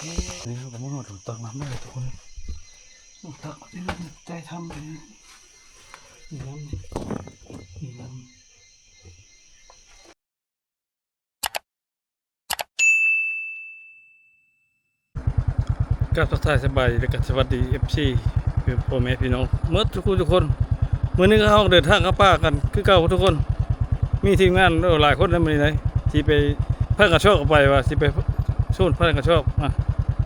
ນີ້ເຮົາກໍມາຮອດຕົວຕັກນ້ຳແລ້ວທຸກຄົນ. ຕັກໃຈທຳໄປນີ້ນຳ ນີ້ນຳ. ກາບທັກທາຍສະບາຍດີ ແລະກະສະຫວັດດີ ເອັຟຊີ ພໍ່ແມ່ພີ່ນ້ອງໝົດທຸກຜູ້ທຸກຄົນ. ມື້ນີ້ກໍເຮົາເດີນທາງເຂົ້າປ່າກັນຄືເກົ່າທຸກຄົນ. ມີທີມງານ ໂອ້ ຫຼາຍຄົນໃນມື້ນີ້ໃດ໋ ຊິໄປພັນກະຊອກ ກໍໄປວ່າຊິໄປໂຊນພັນກະຊອກ. ອ່ະ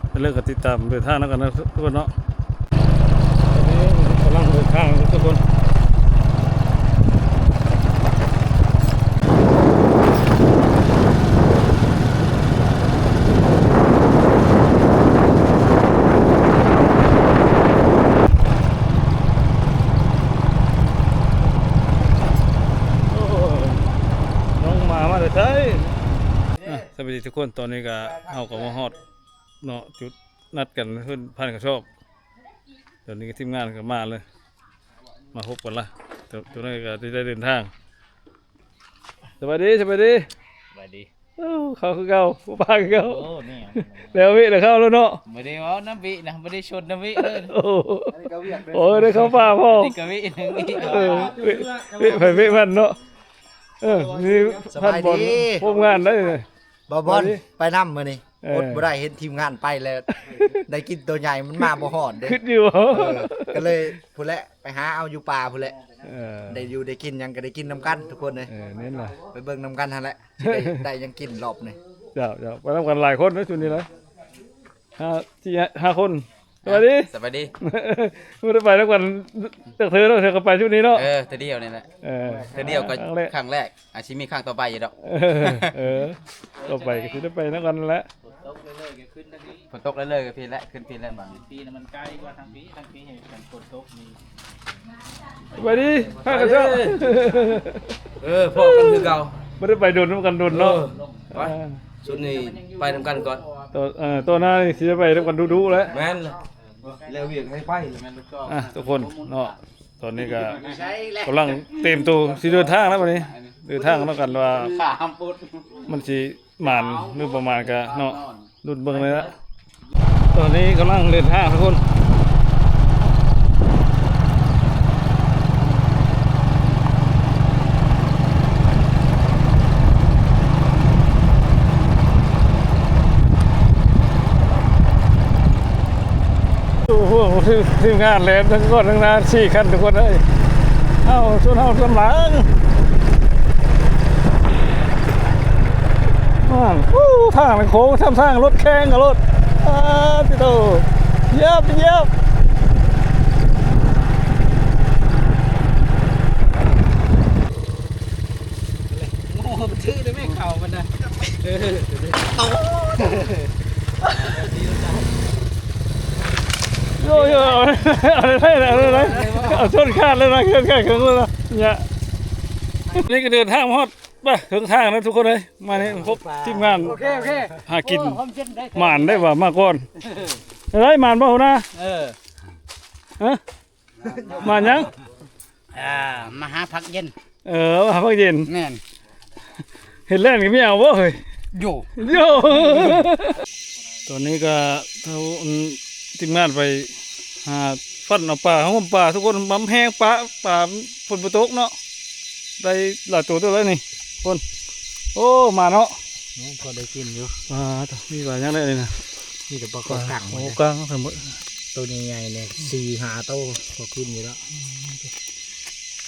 ໄປເລີ່ມກັນຕິດຕາມເດີນທາງນຳກັນນະທຸກຄົນເນາະ. ຕອນນີ້ກຳລັງເດີນທາງຢູ່ທຸກຄົນ. ໂອ້ຍ ນ້ອງໝາມາແຕ່ໃສ? ອ່ະ ສະບາຍດີທຸກຄົນ. ຕອນນີ້ກະເຮົາກໍມາຮອດເນາະ ຈຸດ ນັດກັນຂຶ້ນພັນກະຊອກ. ຕອນນີ້ກໍທີມງານກໍມາເລີຍ ມາພົບກັນລະ. ໂຕ ໂຕນັ້ນກໍໄດ້ເດີນທາງ. ສະບາຍດີ ສະບາຍດີ ສະບາຍດີ. ໂອ້ ເຂົ້າຄືເກົ່າ ປ່າຄືເກົ່າ. ໂອ້ ນີ້ ແລ້ວວິແລ້ວເຂົ້າແລ້ວເນາະ. ບໍ່ໄດ້ເວົ້ານຳວິນະ ບໍ່ໄດ້ຊົນນຳວິເລີຍ. ໂອ້ ໂອ້ ໄດ້ເຂົ້າປ່າພໍ້ ນີ້ກໍວິນະ ວິ ເອີ ວິ ວິໄປວິມັນເນາະ. ເອີ ມີ ສະບາຍດີ ພັນບອນ ໂຮມງານໄດ້. ບ່າວບອນ ໄປນຳມື້ນີ້ ເອີ ອົດບໍ່ໄດ້ ເຫັນທີມງານໄປແລ້ວ ໄດ້ກິນໂຕໃຫຍ່ ມັນມາບໍ່ຮອດເດ້ ຄິດຢູ່. ເອີ ກໍເລີຍພຸ້ນແຫຼະ ໄປຫາເອົາຢູ່ປ່າພຸ້ນແຫຼະ. ເອີ ໄດ້ຢູ່ໄດ້ກິນຫຍັງກໍໄດ້ກິນນຳກັນທຸກຄົນເດ້. ເອີ ແມ່ນລະ ໄປເບິ່ງນຳກັນຫັ້ນແຫຼະ ຊິໄດ້ ໄດ້ຫຍັງກິນລອບນີ້. ເຈົ້າ ເຈົ້າ ໄປນຳກັນຫຼາຍຄົນເດ້ຊຸດນີ້ນະ ຫ້າ ສີ່ ຫ້າຄົນ. ສະບາຍດີ ສະບາຍດີ. ບໍ່ໄດ້ໄປນຳກັນຈັກເທື່ອເນາະ ເທື່ອກໍໄປຊຸດນີ້ເນາະ. ເອີ ເທື່ອດຽວນີ້ແຫຼະ. ເອີ ເທື່ອດຽວກໍ ຄັ້ງແລກ ຄັ້ງແລກ ອາດຊິມີຄັ້ງຕໍ່ໄປຢູ່ດອກ. ເອີ ຕໍ່ໄປກໍຊິໄດ້ໄປນຳກັນແຫຼະ. ຝົນຕົກເລື້ອຍໆກໍຂຶ້ນທາງນີ້ ຝົນຕົກເລື້ອຍໆກໍພີ້ແຫຼະ ຂຶ້ນພີ້ແຫຼະ. ບາງປີນະມັນໄກກວ່າທາງພີ້ ທາງພີ້ໃຫ້ກັນຝົນຕົກນີ້. ສະບາຍດີ ພາກັນເຈົ້າ. ເອີ ພໍ້ກັນຄືເກົ່າ ບໍ່ໄດ້ໄປດົນນຳກັນດົນເນາະ. ເອີ ໄປ ເອີ ຊຸດນີ້ໄປນຳກັນກ່ອນ. ຕໍ່ ເອີ ຕໍ່ໜ້ານີ້ຊິໄດ້ໄປນຳກັນດຸໆແຫຼະ. ແມ່ນລະ ແລ້ວວຽກໃຫ້ໄປ. ອ່ະ ທຸກຄົນເນາະ ຕອນນີ້ກໍກຳລັງຕຽມໂຕຊິເດີນທາງແລ້ວບັດນີ້ ເດີນທາງນຳກັນວ່າມັນຊິໝານຫຼືບໍ່ໝານກໍເນາະ ລຸ້ນເບິ່ງເລີຍລະ. ຕອນນີ້ກຳລັງເດີນທາງທຸກຄົນ. ໂອ້ໂຫ ທີມ ທີມງານແລ່ນທັງກ່ອນທັງໜ້າສີ່ຄັນ ທຸກຄົນເອີຍ. ເຮົາ ຊົນເຮົາສຳລັງ ໂອ້ ທາງໂຄ້ງ ທາງ ທາງລົດແຂ່ງກັບລົດ ອາ ຕິໂຕ ຢຽບ ຢຽບ. ໂອ້ ມັນຖືໄດ້ແມ່ເຂົ້າມັນນະ. ເອີ ໂອ້ຍ ເອົາໄດ້ ເອົາໄດ້ ເອົາຊົນຂາດເລີຍນະ ຊົນຂາດເຄິ່ງເລີຍນະ. ນີ້ກໍເດີນທາງມາຮອດ ໄປເຖິງທາງແລ້ວທຸກຄົນເອີຍ. ມານີ້ພົບທີມງານ ໂອເຄ ໂອເຄ ຫາກິນ ໂອ້ ຫວານໄດ້ວ່າມາກ່ອນ. ໄດ້ ຫວານບໍ່ຫົວໜ້າ? ເອີ ຮະ ຫວານຫຍັງ? ອ່າ ມາຫາຜັກເຢັນ. ເອີ ມາຫາຜັກເຢັນ. ແມ່ນ. ເຫັນແລ້ວກໍມີເອົາບໍ່ເຮີ້ຍ? ໂຢ ໂຢ. ຕອນນີ້ກໍເຮົາ ອືມ ທີມງານໄປຫາຟັນເອົາປາ ຫາງົມປາທຸກຄົນ. ບຳແຮງປາ ປາຝົນບໍ່ຕົກເນາະ ໄດ້ຫຼາຍໂຕເຕີບແລ້ວນີ້ຄົນ. ໂອ້ ມາເນາະ ຍັງພໍໄດ້ກິນຢູ່. ອ່າ ມີປາຫຍັງແດ່ນີ້ນະ? ມີແຕ່ປາຄໍກັງ ປາຄໍກັງທັງໝົດ. ໂຕໃຫຍ່ໆນີ້ສີ່ຫ້າໂຕພໍກິນຢູ່ແລ້ວ. ອືມ ເ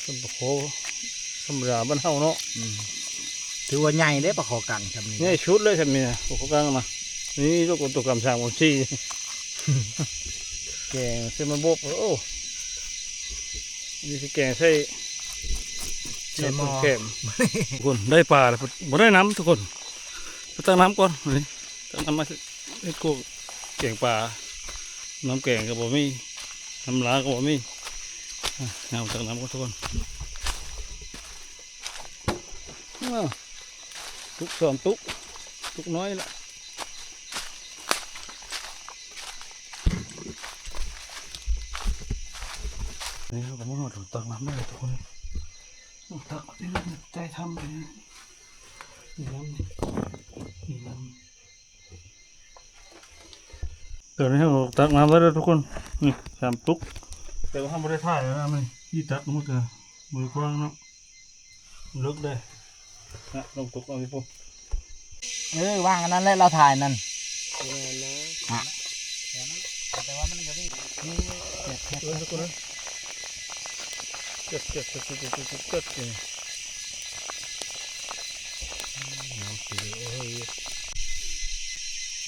ປັນປາຄໍທຳມະດາບ້ານເຮົາເນາະ. ອືມ ຖືວ່າໃຫຍ່ເດ້ປາຄໍກັງຊ່ຳນີ້ ໃຫຍ່ສຸດເລີຍຊ່ຳນີ້ນະ ປາຄໍກັງນະ. ນີ້ໂຕ ໂຕກຳສາມກຳສີ່ ແກງໃສ່ໝາບົບ. ໂອ້ ນີ້ຊິແກງໃສ່ ໃສ່ໝໍ້ ແຄມ. ທຸກຄົນ ໄດ້ປາແລ້ວ ບໍ່ໄດ້ນ້ຳທຸກຄົນ. ໄປຕັກນ້ຳກ່ອນ ນີ້ ຕັກນ້ຳມາເຮັດກົກແກງປາ. ນ້ຳແກງກໍບໍ່ມີ ນ້ຳລາກໍບໍ່ມີ. ອ່ະ ເອົາຕັກນ້ຳກ່ອນທຸກຄົນ. ອ້າວ ຕຸກສອງຕຸກ ຕຸກນ້ອຍລະ. ນີ້ເຮົາກໍມາຮອດຕົວຕັກນ້ຳແລ້ວທຸກຄົນ. ຕັກໃຈທຳໄປນີ້ ນີ້ນ້ຳ ນີ້ນ້ຳ. ຕອນນີ້ເຮົາກໍຕັກນ້ຳໄວ້ແລ້ວທຸກຄົນ ນີ້ສາມຕຸກ ແຕ່ວ່າເຮົາບໍ່ໄດ້ຖ່າຍນະ ມັນທີ່ຕັກມັນກໍບໍ່ໄດ້ກວ້າງເນາະ ເລິກເດ້ນະ ລົງຕົກເອົາຢູ່ພຸ້ນ ເອີ ວາງອັນນັ້ນແຫຼະ ລາວຖ່າຍນັ້ນ ແມ່ນນະ ແຕ່ວ່າມັນກໍມີ ເອີ ທຸກຄົນເອີຍ ເຈັດ ເຈັດ ເຈັດ ເຈັດ ເຈັດ ເຈັດ ເຈັດ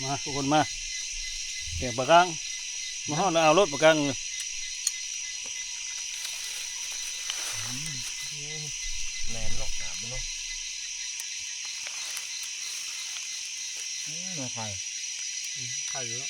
ມາທຸກຄົນມາ ແກງປາກ້າງ ມາຮອດແລ້ວເອົາໂລດປາກ້າງ ແມ່ນເນາະ ໜາມເນາະ ອືມ ໄຂ່ ໄຂ່ຢູ່ເນາະ.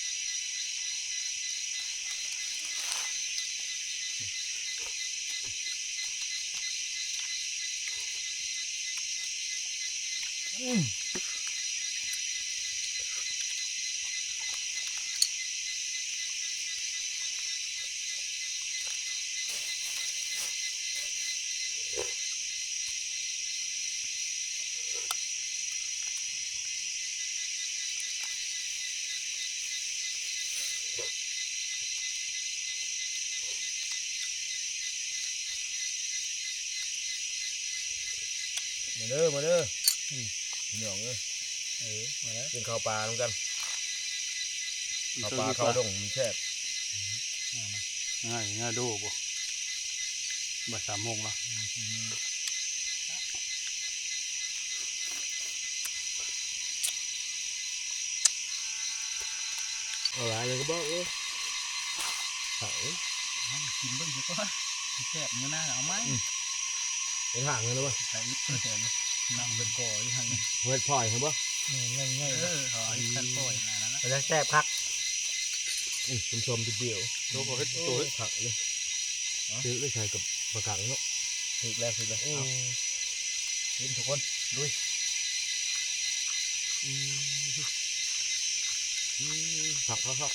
ມາເດີ ມາເດີ ອືມ ພີ່ນ້ອງເອີຍ ເອີ ມາແລ້ວ ກິນເຂົ້າປ່ານຳກັນ ເຂົ້າປ່າເຂົ້າດົງມັນແຊບ ງ່າຍ ງ່າຍໂດບໍ່ ບ່າຍສາມໂມງລະ ອືມ. ເອົາຫຼາຍເລີຍກໍບອກເອີຍ ເອົາ ກິນເບິ່ງຊິກ່ອນ ແຊບມື້ໜ້າເອົາໃໝ່ ອືມ ເຮັດຫາງເລີຍບໍ່ ໃສ່ອີກ ນ້ຳເປັນກໍຢູ່ຫັ້ນ ເຮັດພອຍໃຫ້ບໍ່ ເອີ ເອົາເຮັດແຊບພອຍຫັ້ນນະ ມັນຈະແຊບຄັກ ອືມ ຊົມໆ ຕິດດຽວ ໂຕກໍເຮັດ ໂຕເຮັດ ໂອ້ ຄັກເລີຍ ຖືກໄດ້ໃສ່ກັບປາກາງເນາະ ຖືກແລ້ວ ຖືກແລ້ວ ໂອ້ ເອົາ ກິນທຸກຄົນ ລຸຍ ອືມ ອືມ ຄັກ ຄັກ ຄັກ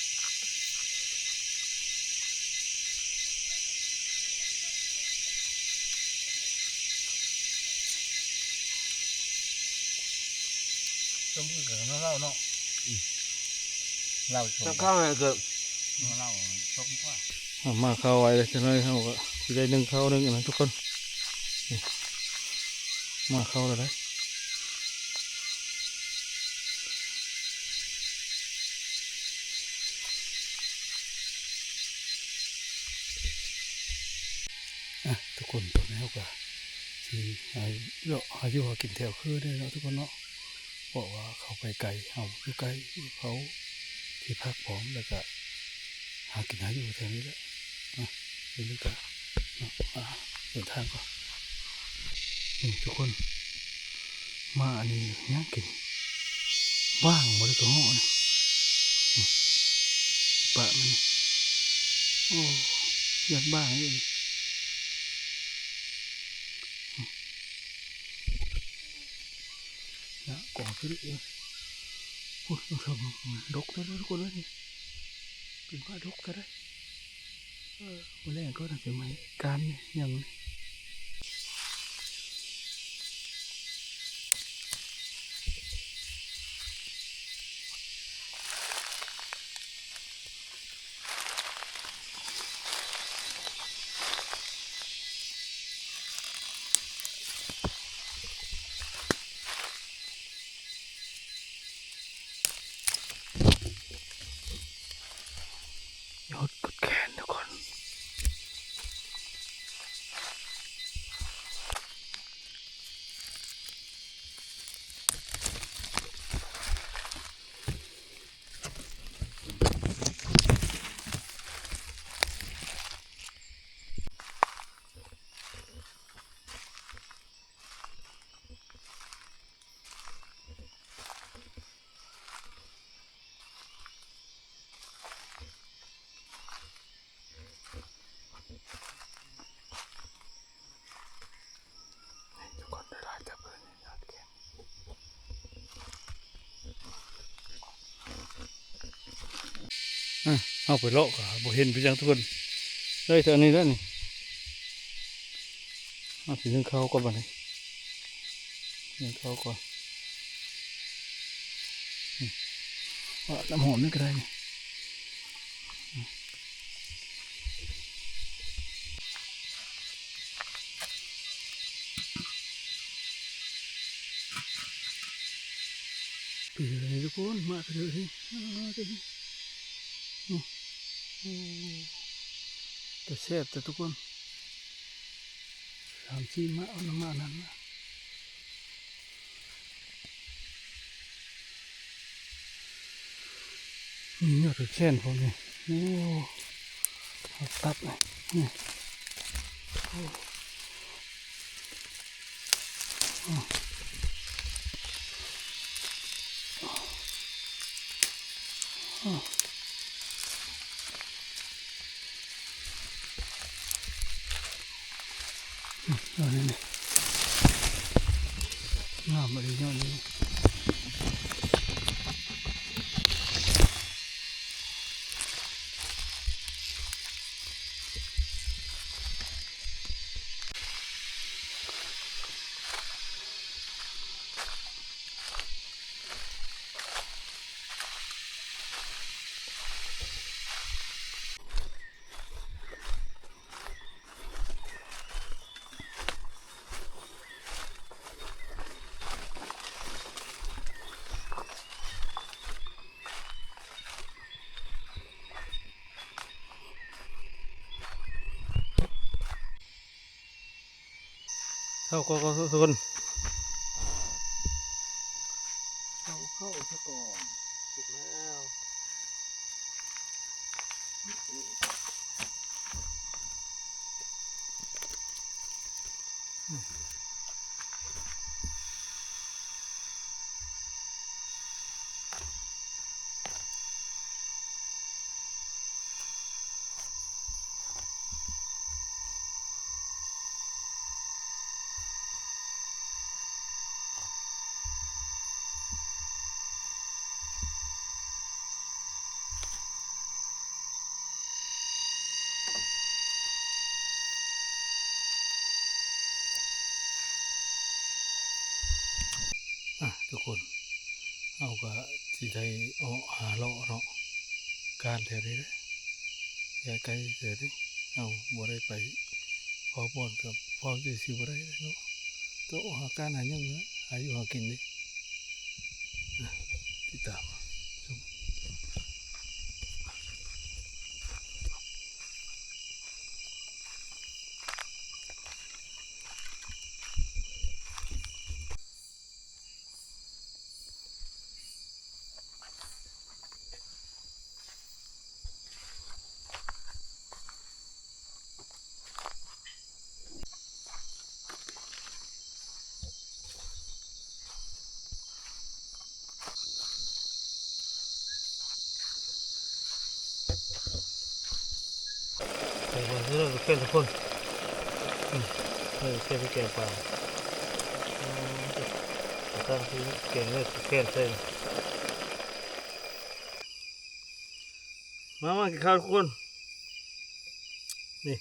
ຊົມຄືກັນເນາະ ເຫຼົ້າເນາະ ອືມ ເຫຼົ້າຊົມ ເຂົ້າໃຫ້ເກີດ ເຫຼົ້າຊົມກວ່າ ເອົາມາເຂົ້າໄວ້ເລີຍ ຈັກໜ້ອຍເຮົາກໍຊິໄດ້ໜຶ້ງເຂົ້າໜຶ້ງນະທຸກຄົນ ນີ້ ມາເຂົ້າແລ້ວເດ້ ອ່ະ ທຸກຄົນ ຕອນນີ້ເຮົາກໍຊິຫາເລາະຫາຢູ່ຫາກິນແຖວຄືນີ້ເນາະທຸກຄົນເນາະ ເພາະວ່າເຂົ້າໄປໄກ ເຮົາຢູ່ໃກ້ເຂົາທີ່ພັກພ້ອມ ແລ້ວກະຫາກິນຫາຢູ່ແຖວນີ້ແຫຼະ ອ່ະ ເດີນທາງກ່ອນ ນີ້ທຸກຄົນ ມາອັນນີ້ຫຍັງກິນ ບ້າງບໍ່ໄດ້ກະເຫາະນີ້ ປະມັນ ໂອ້ ຢ້ານບ້າງຢູ່ນີ້ ນະ ກອງຄືເອີ ໂອ້ຍ ດກແທ້ເດີທຸກຄົນເອີຍ ນີ້ ເປັນປາດົກແທ້ເດີ ເອີ ມື້ແລງກໍໜ້າຈະມາເຮັດການຫຍັງນີ້ ຍອດກຸດແຂນທຸກຄົນ ອ່ະ ເຮົາໄປເລາະກໍບໍ່ເຫັນເປັນຫຍັງທຸກຄົນ ໄດ້ແຕ່ອັນນີ້ແຫຼະນີ້ ເຮົາຊິໜຶ້ງເຂົ້າກ່ອນບາດນີ້ ໜຶ້ງເຂົ້າກ່ອນ ອືມ ເອົານ້ຳຫອມນີ້ກໍໄດ້ນີ້ ເປັນຈັ່ງໃດທຸກຄົນ ມາເທື່ອນີ້ ເອີ ເປັນ ໂອ້ ໂອ້ ຕາແຊບແທ້ທຸກຄົນ ສາມສີ່ມະ ເອົານ້ຳມະນັ້ນມາ. ນີ້ຍອດບັກແຂ້ນພວກນີ້ ໂອ້ ເອົາຕັດນີ້ ນີ້ ໂອ້ ນີ້ ນີ້ ນີ້ ງາມອີ່ຫຼີຍອດນີ້. ເຂົ້າ ເຂົ້າ ເຂົ້າ ທຸກຄົນ ເຂົ້າ ເຂົ້າຊະກ່ອນ ສຸກແລ້ວ. ອ່ະ ທຸກຄົນ ເຮົາກະຊິໄດ້ເອາະຫາເລາະເນາະ ການແຖວນີ້ແຫຼະ ໄກໆ ແຖວນີ້ ເຮົາບໍ່ໄດ້ໄປເຝົ້າບ່ອນ ກະເຝົ້າຊື່ໆບໍ່ໄດ້ເນາະ ຕ້ອງອອກຫາການຫາຫຍັງນະ ຫາຢູ່ຫາກິນເດ້. ຕິດຕາມຊົມ. ເອີ ເພື່ອນທຸກຄົນ ອືມ ເອີ ເພື່ອນທີ່ແກງປາ ເອີ ເອົາຕັ້ງທີ່ແກງເລີຍ ແກງໃສ່ ມາ ມາກິນເຂົ້າທຸກຄົນ ນີ້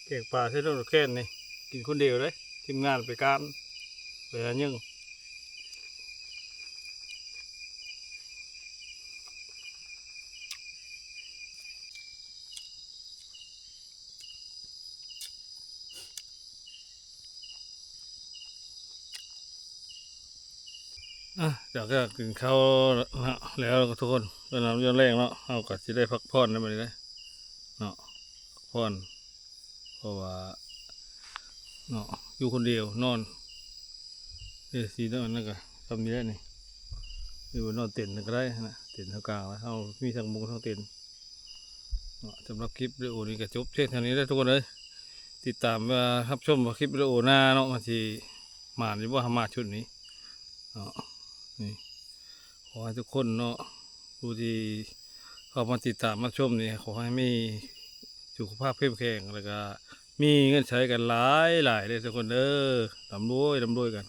ແກງປາໃສ່ໜອງແຄນນີ້ ກິນຄົນດຽວເດ້ ທີມງານໄປການ ໄປຫາຫຍັງ. ອ່ະ ຈາກກິນເຂົ້າແລ້ວທຸກຄົນ ຕອນນັ້ນຍາມແລງເນາະ ເຮົາກະຊິໄດ້ພັກຜ່ອນໃນບັດນີ້ເດ້ເນາະ ພັກຜ່ອນ ເພາະວ່າເນາະ ຢູ່ຄົນດຽວນອນ ເອີ ຊິນອນນັ້ນກະຊ່ຳນີ້ແຫຼະນີ້ ຫຼືວ່ານອນເຕັນກະໄດ້ຫັ້ນນະ ເຕັນເຮົາກາງແລ້ວ ເຮົາມີທັງມຸງທັງເຕັນເນາະ. ສຳລັບຄລິບວິດີໂອນີ້ກະຈົບພຽງເທົ່ານີ້ເດີທຸກຄົນເອີຍ ຕິດຕາມ ຮັບຊົມວ່າຄລິບວິດີໂອໜ້າເນາະ ມັນຊິໝານຢູ່ບໍ່ ເຮົາມາຊຸດນີ້ເນາະ ນີ້ ຂໍໃຫ້ທຸກຄົນເນາະ ຜູ້ທີ່ເຂົ້າມາຕິດຕາມຮັບຊົມນີ້ ຂໍໃຫ້ມີສຸຂະພາບເຂັ້ມແຂງ ແລ້ວກະມີເງິນໃຊ້ກັນຫຼາຍໆເດີທຸກຄົນເດີ ລ່ຳລວຍ ລ່ຳລວຍກັນ.